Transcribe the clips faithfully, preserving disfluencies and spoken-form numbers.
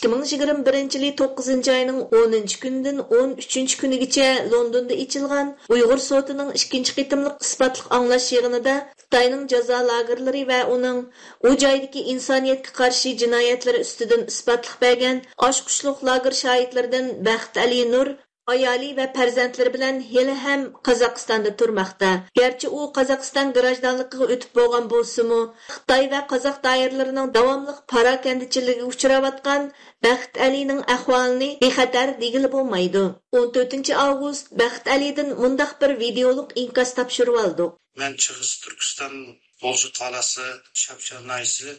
ئىككى مىڭ يىگىرمە بىرىنچى يىلى توققۇزىنچى ئاينىڭ ئونىنچى كۈنىدىن ئون ئۈچىنچى كۈنىگىچە لوندوندا ئېچىلغان ئۇيغۇر سوتىنىڭ ئىككىنچى قېتىملىق ئىسپاتلىق ئاڭلاش يىغىنىدا خىتاينىڭ جازا لاگېرلىرى ۋە ئۇنىڭ ئۇ جايدىكى ئىنسانىيەتكە قارشى جىنايەتلىرى ئۈستىدىن ئىسپاتلىق بەرگەن ئاچقۇچلۇق لاگېر شاھىتلىرىدىن بەخت ئەلى نۇر ئايالى ۋە پەرزەنتلىرى بىلەن ھېلىھەم قازاقىستاندا تۇرماقتا. گەرچە ئۇ قازاقىستان گراژدانلىقىغا ئۆتۈپ بولغان بولسىمۇ، خىتاي ۋە قازاق دائىرىلىرىنىڭ داۋاملىق پاراكەندىچىلىكىگە ئۇچراۋاتقان بەخت ئەلىنىڭ ئەھۋالىنى بىخەتەر دېگىلى بولمايدۇ. ئون تۆتىنچى ئاۋغۇست بەخت ئەلىدىن مۇنداق بىر ۋىدېئولۇق ئىنكاس تاپشۇرۇۋالدۇق. مەن شىغىس تۈركىستان غۇلجا قالاسى شاپشان ناھىيەسى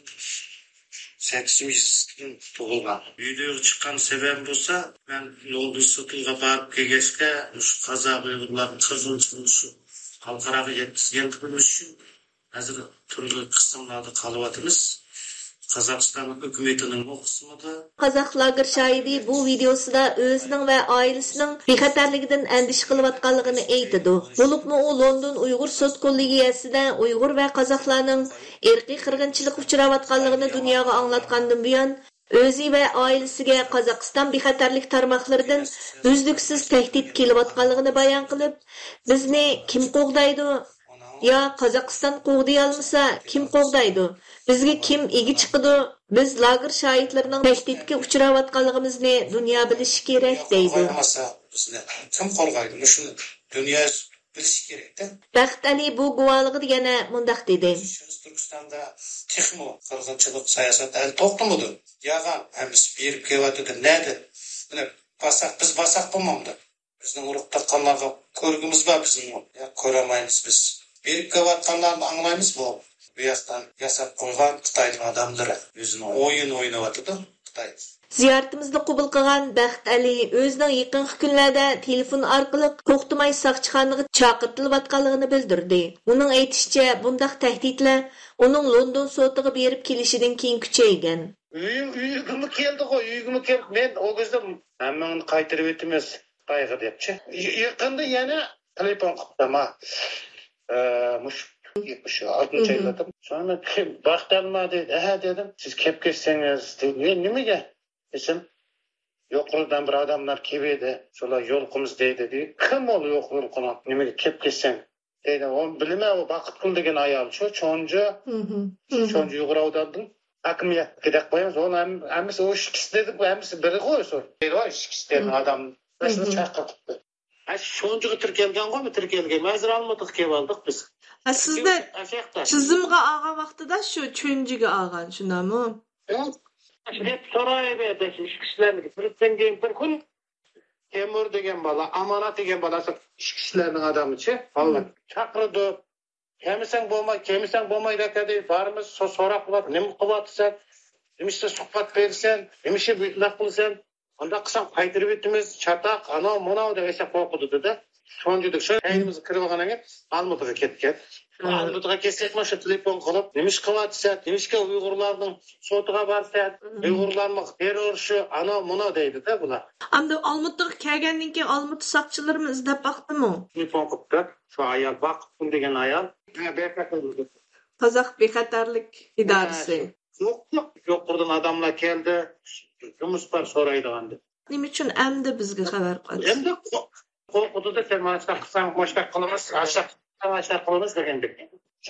سەككىزىنچى يېزىسىدىن تۇغۇلغان. ۋىدېئوغا چىققان سەۋەبىم بولسا، مەن لوندون سوتىغا بارىپ كەلگەچكە، مۇشۇ قازاق ئۇيغۇرلارنىڭ قىرغىنچىلىقىنى شۇ خەلقئاراغا يەتكۈزگەن قىلمىش ئۈچۈن ھازىر تۈرلۈك قىسىملاردا قالىۋاتىمىز. قازاقىستان ھۆكۈمىتىنىڭمۇ قىسمىدا. قازاق لاگېر شاھىتى بۇ ۋىدېئوسىدا ئۆزىنىڭ ۋە ئائىلىسىنىڭ بىخەتەرلىكىدىن ئەندىشە قىلىۋاتقانلىقىنى ئېيتىدۇ. بولۇپمۇ ئۇ لوندون ئۇيغۇر سوت كوللېگىيەسىدە ئۇيغۇر ۋە قازاقلارنىڭ ئىرقىي قىرغىنچىلىققا ئۇچراۋاتقانلىقىنى دۇنياغا ئاڭلاتقاندىن بۇيان، ئۆزى ۋە ئائىلىسىگە قازاقىستان بىخەتەرلىك تارماقلىرىدىن ئۈزلۈكسىز تەھدىت كېلىۋاتقانلىقىنى بايان قىلىپ، بىزنى كىم قوغدايدۇ؟ يا قازاقىستان قوغدىيالمىسا، كىم قوغدايدۇ؟ بىزگە كىم ئىگە چىقىدۇ؟ بىز لاگېر شاھىتلىرىنىڭ تەھدىتكە ئۇچراۋاتقانلىقىمىزنى دۇنيا بىلىشى كېرەك، دەيدۇ. قوغدىمىسا، بىزنى كىم قوغدايدۇ؟ مۇشۇنى دۇنيا بىلىشى كېرەك-تە. بەخت ئەلى بۇ گۇۋاھلىقىدا يەنە مۇنداق دېدى. شىمالىي تۈركىستاندا تېخىمۇ قىرغىنچىلىق سىياسەت ھەلى توختىمىدى. ياغان ھەممىسى بېرىپ كېلىۋاتىدۇ. نەدە؟ مانا بارساق، بىز بارساق بولمامدۇ؟ بىزنىڭ ئۇرۇق تۇغقانلارغا كۆرگۈمىز بار بىزنىڭ. يا، كۆرەلمەيمىز بىز. بېرىپ كېلىۋاتقانلارنى ئاڭلايمىز بۇ. بۇ ياقتىن ياساپ قويغان خىتاينىڭ ئادەملىرى ئۆزىنىڭ ئويۇنى ئويناۋاتىدۇ خىتاي. زىيارىتىمىزنى قوبۇل قىلغان بەخت ئەلى ئۆزىنىڭ يېقىنقى كۈنلەردە تېلېفون ئارقىلىق توختىماي ساقچىخانىغا چاقىرتىلىۋاتقانلىقىنى بىلدۈردى. ئۇنىڭ ئېيتىشىچە، بۇنداق تەھدىتلەر ئۇنىڭ لوندون سوتىغا بېرىپ كېلىشىدىن كېيىن كۈچەيگەن. ئۆيۈم، ئۆيگىمۇ كەلدىغۇ، ئۆيگىمۇ كەلدى. مەن ئۇ كۈزدە ھەممىڭنى قايتۇرۇۋېتىمىز خىتايغا دەپچى. ي-، يېقىندا يەنە تېلېفون قىپتۇ ما. ئە، مۇشۇ، مۇشۇ ئالتىنچى ئايلاردا. سورايمەن، كىم؟ بەخت ئەلىما دەيدۇ. ھە دېدىم. سىز كەپ كەتسەڭىز دېدى. نېمىگە دېسەم، يۇقىرىدىن بىر ئادەملەر كېلىۋىدى. شۇلار يولۇقىمىز دەيدۇ دېدى. كىم ئۇ يولۇقىدىغان؟ نېمىگە كەپ كەتسەڭ دەيدۇ. ئۇنى بىلىمەن، ئۇ باقىتقۇل دېگەن ئايال شۇ، چونجى. شۇ چونجى يۇقىرى ئاۋداندىن ھاكىمىيەتكە دەپ قويىمىز. ئۇنى ھەم-، ھەممىسى ئۇ ئىككىسى دېدۇق، ھەممىسى بىرغۇ شۇ. دەيدۇ، ئۇ ئىككىسى دېگەن ئادەم. مەن شۇنى چاقىرتىپتۇ. ھە، شونجىغا تىركەلگەنغۇ، بۇ تىركەلگەن. ھازىر ئالمۇتىغا كېلىۋالدۇق بىز. ھە، سىزنى تىزىمغا ئالغان ۋاقتىدا شۇ چونجىغا ئالغان، شۇنداقمۇ؟ دەپ سورايبەردى، شۇ ئىككى كىشىلەرنى. بىردىن كېيىن بىر كۈن تەيمۇر دېگەن بالا، ئامانەت دېگەن بالا، شۇ ئىككى كىشىلەرنىڭ ئادىمى چى، بالىلار چاقىرىدۇ. كەلمىسەڭ بولماي، كەلمىسەڭ بولمايدىكەن دەيدۇ. بارىمىز، سو-، سوراپ قىلىۋاتىدۇ. نېمە قىلىۋاتىسەن؟ نېمىشقا سۇھبەت بېرىسەن؟ نېمىشقا بۇنداق قىلىسەن؟ ئانداق قىلساڭ قايتۇرۇۋېتىمىز، چاتاق، ئاناۋ، مۇناۋ دەپ ئەسلەپ قورقۇتىدۇ-دە. شۇنچىلىك شۇ كەينىمىزگە كىرىپ ئالغاندىن كېيىن ئالمۇتىغا كەتكەن. ئالمۇتىغا كەتسەكمۇ شۇ تېلېفون قىلىپ، نېمىشقا قىلىۋاتىسەن؟ نېمىشقا ئۇيغۇرلارنىڭ سوتىغا بارىسەن؟ ئۇيغۇرلارمۇ تېررورچى، ئاناۋ، مۇناۋ دەيدۇ-دە بۇلار. ئەمدى ئالمۇتىغا كەلگەندىن كېيىن ئالمۇتا ساقچىلىرىمۇ ئىزدەپ باقتىمۇ؟ تېلېفون قىپتۇ. شۇ ئايال باقىپتۇ دېگەن ئايال. قازاق بىخەتەرلىك ئىدارىسى. يوق، يوق، يۇقىرىدىن ئادەملەر كەلدى، جۇمۇس بار سورايدىغان دەپ. نېمە ئۈچۈن ئەمدى بىزگە خەۋەر قىلىسىز؟ ئەمدى قو-، قورقۇتىدۇ، سەن ماشۇنداق قىلساڭ، ماشۇنداق قىلىمىز، ئاشۇنداق قىلساڭ، ئاشۇنداق قىلىمىز دېگەندەك.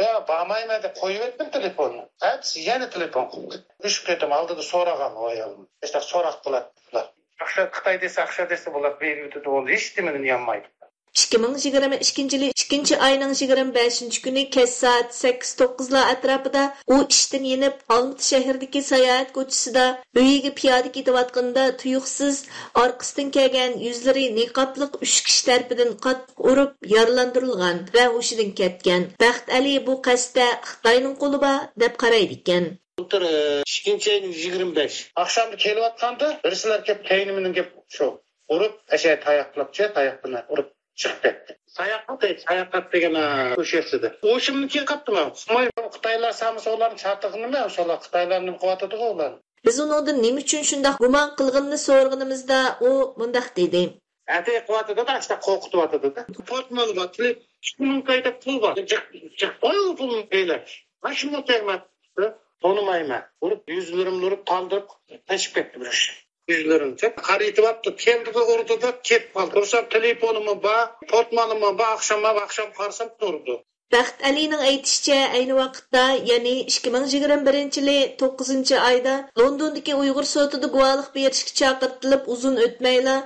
ياق، بارمايمەن دەپ قويۇۋەتتىم تېلېفوننى. ئەتىسى يەنە تېلېفون قىلدى. ئۈچ قېتىم ئالدىدا سورىغان ئۇ ئايالدىن. ماشۇنداق سوراق قىلاتتى بۇلار. ئاخشا خىتاي دېسە، ئاخشا دېسە بۇلار بېرىۋېتىدۇ، ئۇ ھېچنېمىنى دېيەلمەيدۇ. ئىككى مىڭ يىگىرمە ئىككىنچى يىلى ئىككىنچى ئاينىڭ يىگىرمە بەشىنچى كۈنى كەچ سائەت سەككىز توققۇزلار ئەتراپىدا ئۇ ئىشتىن يېنىپ، ئالمۇتا شەھىرىدىكى ساياھەت كوچىسىدا ئۆيىگە پىيادە كېتىۋاتقىنىدا تۇيۇقسىز ئارقىسىدىن كەلگەن يۈزلىرى نىقابلىق ئۈچ كىشى تەرىپىدىن قاتتىق ئۇرۇپ يارىلاندۇرۇلغان ۋە ھوشىدىن كەتكەن. بەخت ئەلى بۇ قەستتە خىتاينىڭ قولى بار دەپ قارايدىكەن. بۇلتۇر، ئىككىنچى ئاينىڭ يىگىرمە بەش. ئاخشامدا كېلىۋاتقاندا بىرسىلەر كېلىپ كەينىمدىن كېلىپ شۇ ئۇرۇپ، ئەشە تاياقلاپچە، تاياق بىلەن ئۇرۇپ چىقىپ كەتتى. ساياقات، ساياقات دېگەن، ھە، كۆشەسىدە. ھوشۇمنى كېيىن قاپتىمەن. ئۇقماي، خىتايلار سامىسا ئۇلارنى چاتىقىنىمەن، ئۇلار خىتايلار نېمە قىلىۋاتىدىغۇ ئۇلار. بىز ئۇنىڭدىن نېمە ئۈچۈن شۇنداق گۇمان قىلغىنىنى سورىغىنىمىزدا، ئۇ مۇنداق دېدى. ئەتەي قىلىۋاتىدۇ-دە، ئاشۇنداق قورقۇتۇۋاتىدۇ-دە. پورتمونى بار، تىلى، ئىككى مىڭ تاي دەپ پۇل بار. جىق، جىق، بايا پۇلنى بېرىلەر. ماشىنا تەگمەپتۇ. تونۇمايمەن. ئۇرۇپ، يۈزلىرىمنى ئۇرۇپ، تالدۇرۇپ، قېچىپ كەتتى بىر كىشى. يۈزلىرىنچە قارىيتىۋاپتۇ. كەلدى، ئۇردى دەپ كېتىپ قالدى. تۇرسام، تېلېفونىممۇ بار، پورتمونىممۇ بار. ئاخشام، ئاخشام قارىسام، تۇرىدۇ. بەخت ئەلىنىڭ ئېيتىشىچە، ئەينى ۋاقىتتا، يەنى ئىككى مىڭ يىگىرمە بىرىنچى يىلى توققۇزىنچى ئايدا لوندوندىكى ئۇيغۇر سوتىدا گۇۋاھلىق بېرىشكە چاقىرتىلىپ، ئۇزۇن ئۆتمەيلا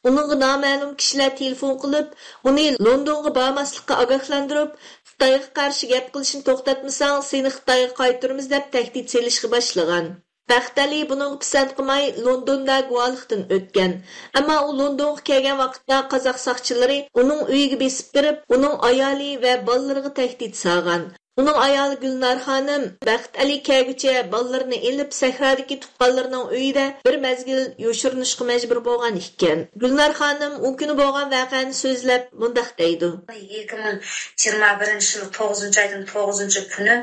ئۇنىڭغا نامەلۇم كىشىلەر تېلېفون قىلىپ، ئۇنى لوندونغا بارماسلىققا ئاگاھلاندۇرۇپ، خىتايغا قارشى گەپ قىلىشنى توختاتمىساڭ، سېنى خىتايغا قايتۇرىمىز دەپ تەھدىت سېلىشقا باشلىغان. بەخت ئەلى بۇنىڭغا پىسەنت قىلماي، لوندوندا گۇۋاھلىقتىن ئۆتكەن. ئەمما ئۇ لوندونغا كەلگەن ۋاقىتتا قازاق ساقچىلىرى ئۇنىڭ ئۆيىگە بېسىپ كىرىپ، ئۇنىڭ ئايالى ۋە بالىلىرىغا تەھدىت سالغان. ئۇنىڭ ئايالى گۈلنار خانىم بەخت ئەلى كەلگۈچە بالىلىرىنى ئېلىپ، سەھرادىكى تۇغقانلىرىنىڭ ئۆيىدە بىر مەزگىل يوشۇرۇنۇشقا مەجبۇر بولغان ئىكەن. گۈلنار خانىم ئۇ كۈنى بولغان ۋەقەنى سۆزلەپ مۇنداق دەيدۇ. ئىككى مىڭ يىگىرمە بىرىنچى يىل توققۇزىنچى ئاينىڭ توققۇزىنچى كۈنى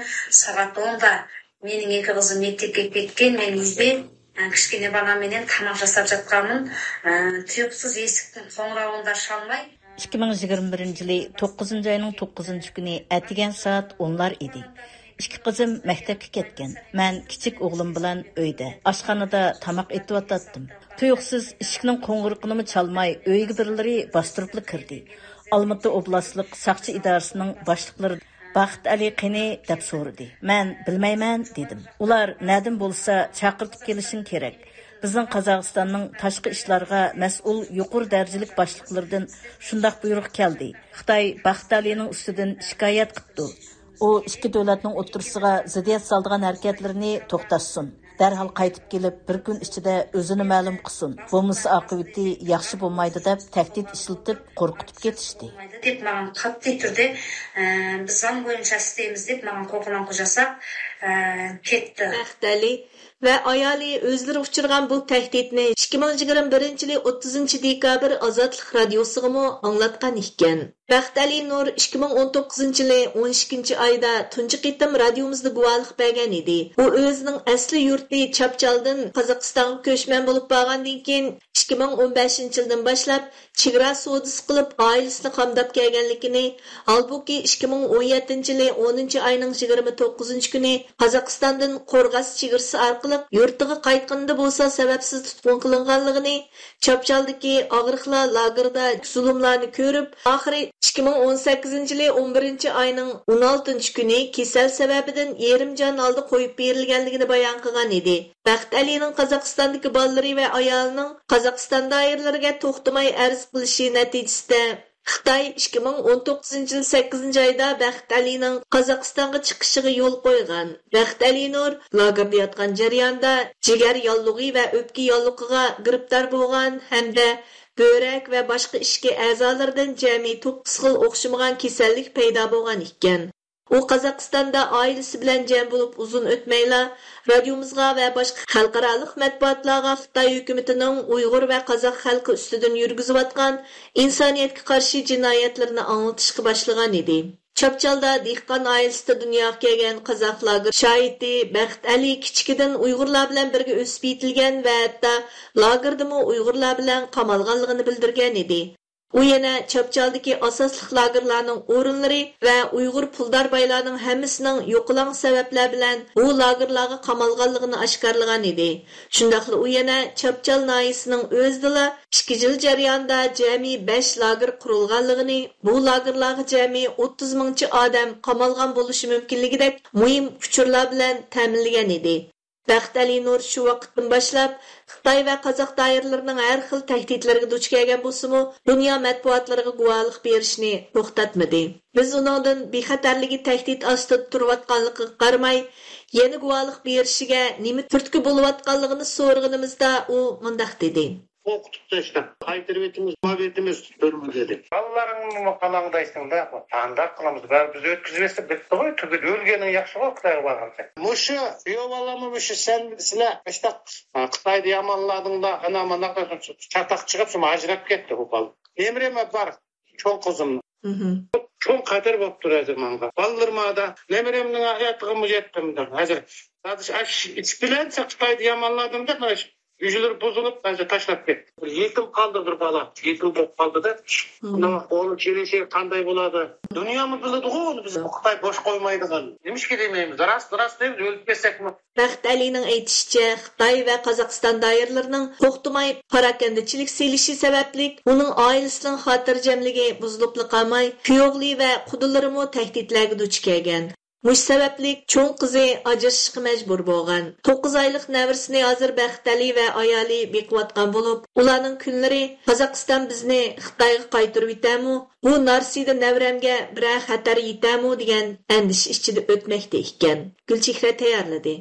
سائەت ئوندا مېنىڭ ئىككى قىزىم مەكتەپكە كەتكەن، مەن ئۆيدە، ئە، كىچىككىنە بالام بىلەن تاماق ياساپ ياتقانمەن. ئە، تۇيۇقسىز ئېشىكنىڭ قوڭغۇرىقىنى چالماي. ئىككى مىڭ يىگىرمە بىرىنچى يىلى توققۇزىنچى ئاينىڭ توققۇزىنچى كۈنى ئەتىگەن سائەت ئونلار ئىدى. ئىككى قىزىم مەكتەپكە كەتكەن. مەن كىچىك ئوغلۇم بىلەن ئۆيدە، ئاشخانىدا تاماق ئېتىۋاتاتتىم. تۇيۇقسىز ئىشىكنىڭ قوڭغۇرىقىنىمۇ چالماي، ئۆيگە بىرلىرى باستۇرۇپلا كىردى. ئالمۇتا ئوبلاستلىق ساقچى ئىدارىسىنىڭ باشلىقلىرى بەخت ئەلى قېنى؟ دەپ سورىدى. مەن بىلمەيمەن دېدىم. ئۇلار نەدىن بولسا چاقىرتىپ كېلىشىڭ كېرەك. بىزنىڭ قازاقىستاننىڭ تاشقى ئىشلارغا مەسئۇل يۇقىرى دەرىجىلىك باشلىقلىرىدىن شۇنداق بۇيرۇق كەلدى. خىتاي بەخت ئەلىنىڭ ئۈستىدىن شىكايەت قىپتۇ. ئۇ ئىككى دۆلەتنىڭ ئوتتۇرىسىغا زىددىيەت سالىدىغان ھەرىكەتلىرىنى توختاتسۇن. دەرھال قايتىپ كېلىپ، بىر كۈن ئىچىدە ئۆزىنى مەلۇم قىلسۇن. بولمىسا ئاقىۋىتى ياخشى بولمايدۇ دەپ تەھدىت ئىشلىتىپ، قورقۇتۇپ كېتىشتى. دەپ ماڭا قاتتىق تۇردى. ئە، بىز زاڭ بويىچە ئىشلەيمىز دەپ ماڭا قوقۇلۇڭ قوشاساق، ئە، كەتتى. بەخت ئەلى ۋە ئايالى ئۆزلىرى ئۇچرىغان بۇ تەھدىتنى ئىككى مىڭ يىگىرمە بىرىنچى يىلى ئوتتۇزىنچى دېكابىر ئازادلىق رادىيوسىغىمۇ ئاڭلاتقان ئىكەن. بەخت ئەلى نۇر ئىككى مىڭ ئون توققۇزىنچى يىلى ئون ئىككىنچى ئايدا تۇنجى قېتىم رادىيومىزدا گۇۋاھلىق بەرگەن ئىدى. ئۇ ئۆزىنىڭ ئەسلى يۇرتى چاپچالدىن قازاقىستانغا كۆچمەن بولۇپ بارغاندىن كېيىن، ئىككى مىڭ ئون بەشىنچى يىلدىن باشلاپ چېگرا سودىسى قىلىپ، ئائىلىسىنى قامداپ كەلگەنلىكىنى، ھالبۇكى، ئىككى مىڭ ئون يەتتىنچى يىلى ئونىنچى ئاينىڭ يىگىرمە توققۇزىنچى كۈنى قازاقىستاندىن قورغاس چېگرىسى ئارقىلىق يۇرتىغا قايتقىنىدا بولسا سەۋەبسىز تۇتقۇن قىلىنغانلىقىنى، چاپچالدىكى ئاغرىقلار لاگېرىدا زۇلۇملارنى كۆرۈپ، ئاخىرى ئىككى مىڭ ئون سەككىزىنچى يىلى ئون بىرىنچى ئاينىڭ ئون ئالتىنچى كۈنى كېسەل سەۋەبىدىن يېرىم جان ھالدا قويۇپ بېرىلگەنلىكىنى بايان قىلغان ئىدى. بەخت ئەلىنىڭ قازاقىستاندىكى بالىلىرى ۋە ئايالىنىڭ قازاقىستان دائىرىلىرىگە توختىماي ئەرز قىلىشى نەتىجىسىدە، خىتاي ئىككى مىڭ ئون توققۇزىنچى يىل سەككىزىنچى ئايدا بەخت ئەلىنىڭ قازاقىستانغا چىقىشىغا يول قويغان. بەخت ئەلى نۇر لاگېردا ياتقان جەرياندا جىگەر ياللۇغى ۋە ئۆپكە ياللۇغىغا گىرىپتار بولغان ھەمدە بۆرەك ۋە باشقا ئىچكى ئەزالىرىدىن جەمئىي توققۇز خىل ئوخشىمىغان كېسەللىك پەيدا بولغان ئىكەن. ئۇ قازاقىستاندا ئائىلىسى بىلەن جەم بولۇپ ئۇزۇن ئۆتمەيلا، رادىيومىزغا ۋە باشقا خەلقئارالىق مەتبۇئاتلارغا خىتاي ھۆكۈمىتىنىڭ ئۇيغۇر ۋە قازاق خەلقى ئۈستىدىن يۈرگۈزۈۋاتقان ئىنسانىيەتكە قارشى جىنايەتلىرىنى ئاڭلىتىشقا باشلىغان ئىدى. چاپچالدا دېھقان ئائىلىسىدە دۇنياغا كەلگەن قازاق لاگېر شاھىتى بەخت ئەلى كىچىكىدىن ئۇيغۇرلار بىلەن بىرگە ئۆسۈپ يېتىلگەن ۋە ھەتتا لاگېردىمۇ ئۇيغۇرلار بىلەن قامالغانلىقىنى بىلدۈرگەن ئىدى. ئۇ يەنە چاپچالدىكى ئاساسلىق لاگېرلارنىڭ ئورۇنلىرى ۋە ئۇيغۇر پۇلدار بايلارنىڭ ھەممىسىنىڭ يوقىلاڭ سەۋەبلەر بىلەن بۇ لاگېرلارغا قامالغانلىقىنى ئاشكارىلىغان ئىدى. شۇنداقلا ئۇ يەنە چاپچال ناھىيىسىنىڭ ئۆزىدىلا ئىككى يىل جەريانىدا جەمئىي بەش لاگېر قۇرۇلغانلىقىنى، بۇ لاگېرلارغا جەمئىي ئوتتۇز مىڭچە ئادەم قامالغان بولۇشى مۇمكىنلىكىدەك مۇھىم ئۇچۇرلار بىلەن تەمىنلىگەن ئىدى. بەخت ئەلى نۇر شۇ ۋاقىتتىن باشلاپ خىتاي ۋە قازاق دائىرىلىرىنىڭ ھەر خىل تەھدىتلىرىگە دۇچ كەلگەن بولسىمۇ، دۇنيا مەتبۇئاتلىرىغا گۇۋاھلىق بېرىشنى توختاتمىدى. بىز ئۇنىڭدىن بىخەتەرلىكى تەھدىت ئاستىدا تۇرۇۋاتقانلىقىغا قارىماي، يەنە گۇۋاھلىق بېرىشىگە نېمە تۈرتكە بولۇۋاتقانلىقىنى سورىغىنىمىزدا، ئۇ مۇنداق دېدى. قورقۇتۇپ تاشلاپ، قايتۇرۇۋېتىمىز، ماۋېتىمىز تۈرمە دېدى. بالىلىرىڭنىمۇ قالاڭدايسەن-دە، قانداق قىلىمىز؟ بارىبىر بىز ئۆتكۈزۈۋەتسە بىتتىغۇ، تۈگىدى. ئۆلگىنىڭ ياخشىغۇ، خىتايغا بارغانسەن. مۇشۇ يوۋانلارمۇ مۇشۇ سەن، سىلەر مۇشۇنداق خىتاينى يامانلادىڭلار، ئانا مانا چاتاق چىقىپ، شۇ ئاجراپ كەتتى بۇ بالا. نېمىرىمۇ بار، چوڭ قىزىم. مهم. چوڭ قەدىر بولۇپ تۇر ھازىر ماڭا. بالىلىرىم ئادا، نېمىرىمنىڭ ھاياتىغىمۇ يەتتىم دەپ. ھازىر، ھازىر ئىش بىلەن خىتاينى يامانلادىم دەپ، مانا شۇ ھۈجرىلىرى بۇزۇلۇپ، ئانچە تاشلاپ كەتتى. بىر يېتىم قالدى، بىر بالا. يېتىم بولۇپ قالدى دەپ. مم. ئۇنىڭ ئۇنىڭ كېلىشى قانداق بولىدۇ؟ دۇنيامۇ بىلىدىغۇ ئۇنى، بىز خىتاي بوش قويمايدىغان. نېمىشقا دېمەيمىز؟ راست، راست دەيمىز، ئۆلۈپ كەتسەكمۇ. بەخت ئەلىنىڭ ئېيتىشىچە، خىتاي ۋە قازاقىستان دائىرىلىرىنىڭ توختىماي پاراكەندىچىلىك سېلىشى سەۋەبلىك، ئۇنىڭ ئائىلىسىنىڭ خاتىرجەملىكى بۇزۇلۇپلا قالماي، كۈيئوغلى ۋە قۇدىلىرىمۇ تەھدىتلەرگە دۇچ كەلگەن. مۇشۇ سەۋەبلىك چوڭ قىزى ئاجرىشىشقا مەجبۇر بولغان. توققۇز ئايلىق نەۋرىسىنى ھازىر بەخت ئەلى ۋە ئايالى بېقىۋاتقان بولۇپ، ئۇلارنىڭ كۈنلىرى قازاقىستان بىزنى خىتايغا قايتۇرۇۋېتەرمۇ، بۇ نارسىدە نەۋرەمگە بىرەر خەتەر يېتەرمۇ دېگەن ئەندىشە ئىچىدە ئۆتمەكتە ئىكەن. گۈلچېھرە تەييارلىدى.